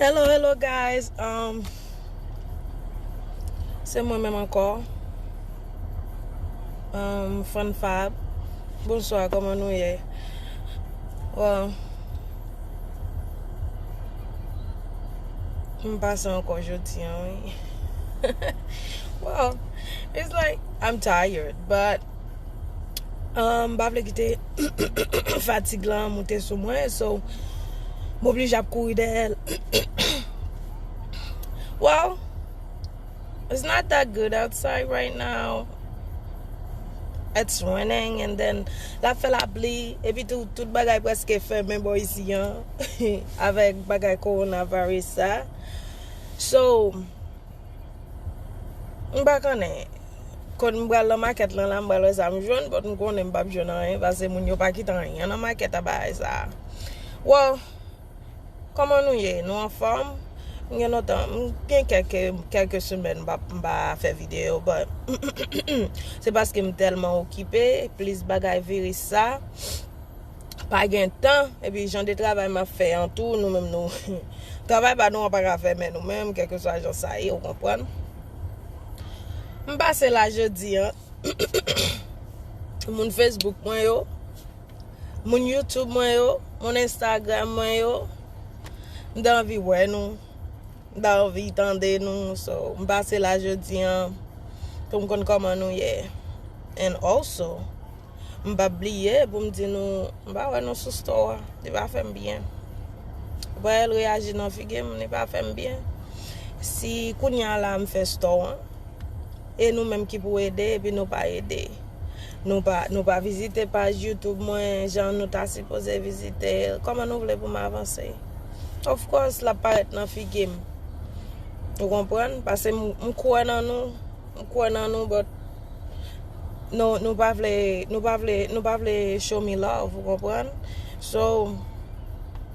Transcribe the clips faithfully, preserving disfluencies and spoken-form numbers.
Hello, hello guys. Um, se mwen menm ankò. Um, Fanfab. Bonswa, kòman nou ye? Well, m pase ankò jodi an, wi. Well, it's like I'm tired, but um, m pa vle kite fatig lan moute sou mwen, so m oblije ap kouri dèyè l. Well, it's not that good outside right now. It's raining and then l ap fè lapli, epi tou tout bagay prèske fèmen bò isi an avèk bagay coronavirus sa. So, m pa konnen. Kot m pral nan makèt lan la, m pral wè sa m jwenn, but m konnen m p ap jwenn anyen, paske moun yo pa kite anyen nan makèt a bagay sa. Well, kòman nou ye? Nou anfòm? M gen lontan, m gen kèlke, kèlke semèn m pa, m pa fè videyo, but se paske m tèlman okipe, plis bagay viris sa. Pa gen tan, epi jan de travay m ap fè an tou, nou menm nou, travay pa nou an pa ka fèmen nou menm, kèlkeswa jan sa ye, ou konprann. M pase la jodi an, moun Facebook mwen yo, moun YouTube mwen yo, moun Instagram mwen yo, m te anvi wè nou. M ta anvi tande nou, so, m pase la jodi an pou m konn kòman nou ye. And also, m p ap bliye pou m di nou, m pa wè nou sou store an. Li pa fè m byen. Apre l reyaji nan figi m, li pa fè m byen. Si kounye a la m fè store an, e nou menm ki pou ede, epi nou pa ede. Nou pa, nou pa vizite paj YouTube mwen jan nou ta sipoze vizite l. Kòman nou vle pou m avanse? Of course, l ap parèt nan figi m. Ou konprann? Paske m, m kwè nan nou. M kwè nan nou, but nou, nou pa vle, nou pa vle, nou pa vle show me love, ou konprann? So,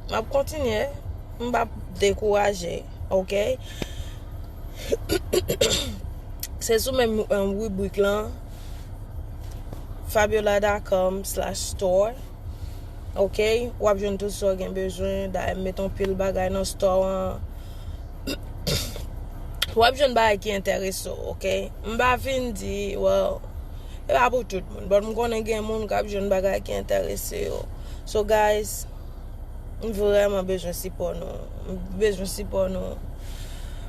m ap kontinye. M p ap dekouraje, ok? Se sou menm, um, ribrik lan, fabiola dot com slash store. Ok, w ap jwenn tout sa w gen bezwen. Dayè, m met yon pil bagay nan store an. W ap jwenn bagay ki enterese w, ok? M pa vin di, well, e pa pou tout moun. But m konnen gen moun k ap jwenn bagay ki enterese yo. So, guys, m vrèman bezwen sipò nou. M bezwen sipò nou.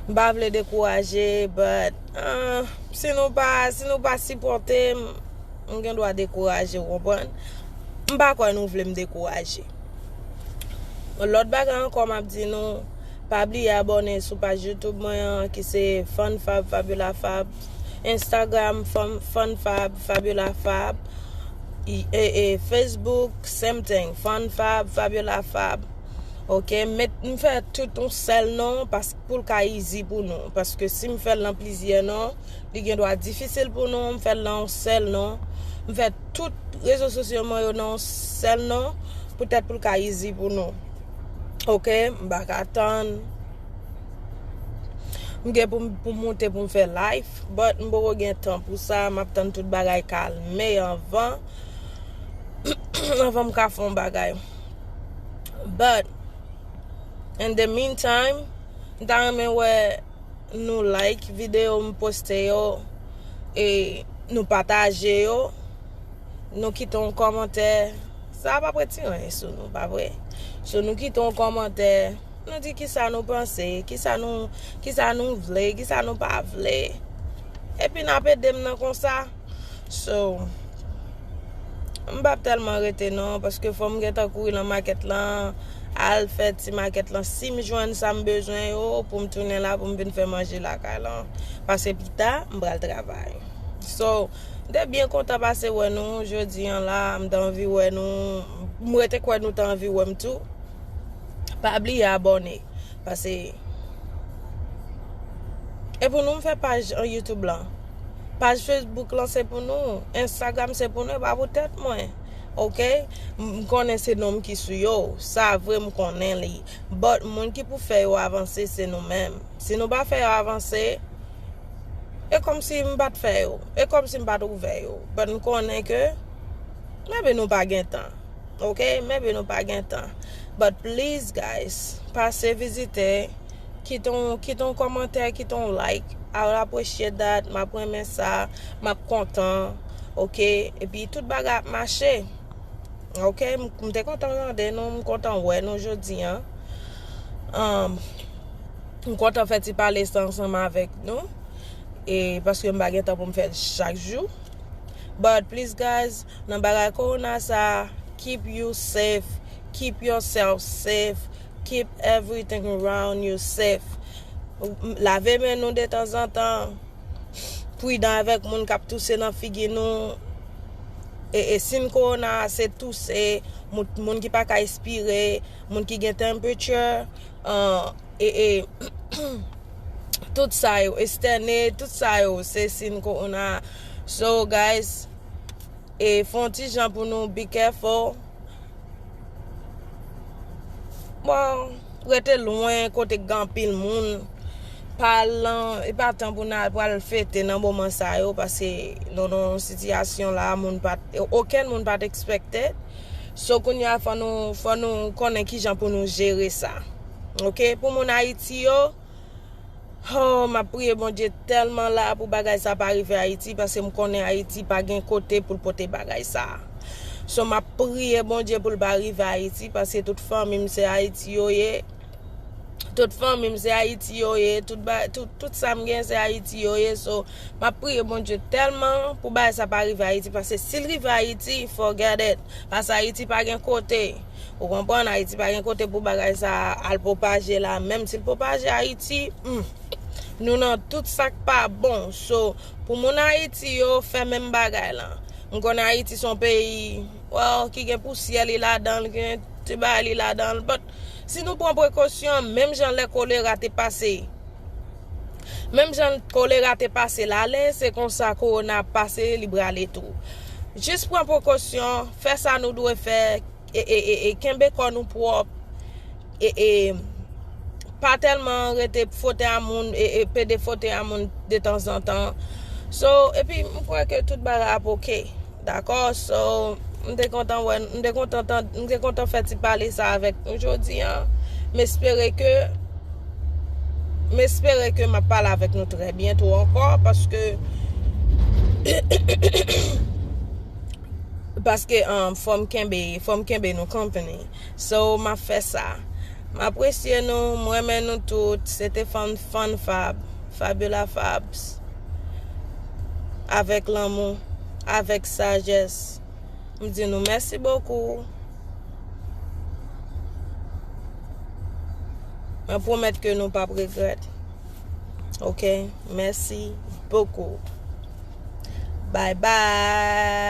M pa vle dekouraje, but, ah, si nou pa, si nou pa sipòte m, m gen dwa dekouraje, w konprann? M pa kwè nou vle m dekouraje. Lòt bagay ankò, m ap di nou, pa bliye abòne sou paj YouTube mwen an, ki se Fanfab Fabiola Fab, Instagram, Fan, Fanfab Fabiola Fab, i- e, e, Facebook, same thing, Fanfab Fabiola Fab. Ok, met, m fè tout yon sèl non, pas, pou l ka easy pou nou. Paske si m fè l nan plizyè non, li gen dwa difisil pou nou. M fè l nan yon sèl non. M fè tout rezo sosyo mwen yo nan yon sèl non, poutèt pou l ka easy pou nou. Ok, m pa ka tann. M gen pou m, pou m moute pou m fè live, but m poko gen tan pou sa. M ap tann tout bagay kalme anvan, anvan m ka fè yon bagay. But, in the meantime, m ta renmen wè nou like videyo m poste yo, e nou pataje yo, nou kite yon kòmantè. Sa ap ap retire anyen sou nou, pa vre? So, nou kite yon kòmantè, nou di kisa nou panse, kisa nou, kisa nou vle, kisa nou pa vle. Epi n ap ede m nan konsa. So, m p ap tèlman rete non, paske fò m gentan kouri nan makèt lan, al fè ti makèt lan. Si m jwenn sa m bezwen yo, pou m tounen la, pou m vin fè manje lakay lan. Paske pita, m pral travay. So, m te byen kontan pase wè nou jodi an la, m te anvi wè nou, m rete kwè nou te anvi wè m tou. Pa bliye abòne, paske e pou nou m fè paj an YouTube lan. Paj Facebook lan se pou nou, Instagram se pou nou, e pa pou tèt mwen. Ok? M konnen se non m ki sou yo, sa vre m konnen li. But moun ki pou fè yo avanse se nou menm. Si nou pa fè yo avanse, e kòmsi m pa t fè yo, e kòmsi m pa t ouvè yo. But m konnen ke maybe nou pa gen tan. Ok? Maybe nou pa gen tan. But please, guys, pase vizite Kite yon, kite yon kòmantè, kite yon like. I will appreciate that. M ap renmen sa. M ap kontan. Ok? Epi tout bagay ap mache. Ok? M, m te kontan tande nou, m kontan wè nou jodi an. Um, m kontan fè ti pale sa ansanm avèk nou. E paske m pa gen tan pou m fè l chak jou. But please guys, nan bagay kowona sa, keep you safe, keep yourself safe, keep everything around you safe. Lave men nou detanzantan. Pridan avèk moun k ap touse nan figi nou. E, e sin kowona se touse, moun, moun ki pa ka espire, moun ki gen temperature, uh, e, e tout sa yo, estène, tout sa yo, se sin kowona. So, guys, e fè yon ti jan pou nou be careful. Bon, rete lwen kote k gen anpil moun. Pa al nan, e pa tan pou n al pral fete nan moman sa yo, paske nou nan yon sitiyasyon la, moun pa t, okenn moun pa t expected. So, kounye a, fò nou, fò nou konnen kijan pou nou jere sa. Ok? Pou moun Ayiti yo, oh, m ap priye Bondye tèlman la pou bagay sa pa rive Ayiti, paske m konnen Ayiti pa gen kote pou l pote bagay sa. So, m ap priye Bondye pou l pa rive Ayiti, paske tout fanmi m se Ayiti yo ye. Tout fanmi m se Ayiti yo ye. Tout, ba, tout, tout sa m gen se Ayiti yo ye. So, m ap priye Bondye tèlman pou bagay sa pa rive Ayiti, paske si l rive Ayiti, forget it. Paske Ayiti pa gen kote. Ou konprann? Ayiti pa gen kote pou bagay sa al pwopaje la. Menm si l pwopaje Ayiti, hmm, nou nan tout sa k pa bon. So, pou moun Ayiti yo, fè menm bagay lan. M konnen Ayiti se yon peyi, well, ki gen pousyè li ladan l, gen ti bagay li ladan l. But, si nou pran prekosyon, menm jan lè kolera te pase, menm jan kolera te pase l ale, se konsa kowona ap pase, li prale tou. Jis pran prekosyon, fè sa nou dwe fè, e, e, e, e kenbe kò nou pwòp, e, e pa tèlman rete fote a moun, e, e pede fote a moun detanzantan. So, epi, m kwè ke tout bagay ap ok. Dakò? So, m te kontan wè, m te kontan tan-, m te kontan fè ti pale sa avèk nou jodi an. M espere ke, m espere ke m ap pale avèk nou trè byento ankò, paske, paske, um, fò m kenbe, fò m kenbe nou company. So, m ap fè sa. M apresye nou, m renmen nou tout. Se te Fan, Fan Fab, Fabiola Fabs. Avèk lanmou, avèk sajès. M di nou mèsi bokou. Mwen pwomèt ke nou p ap regrèt. Ok? Mèsi bokou. Bye bye.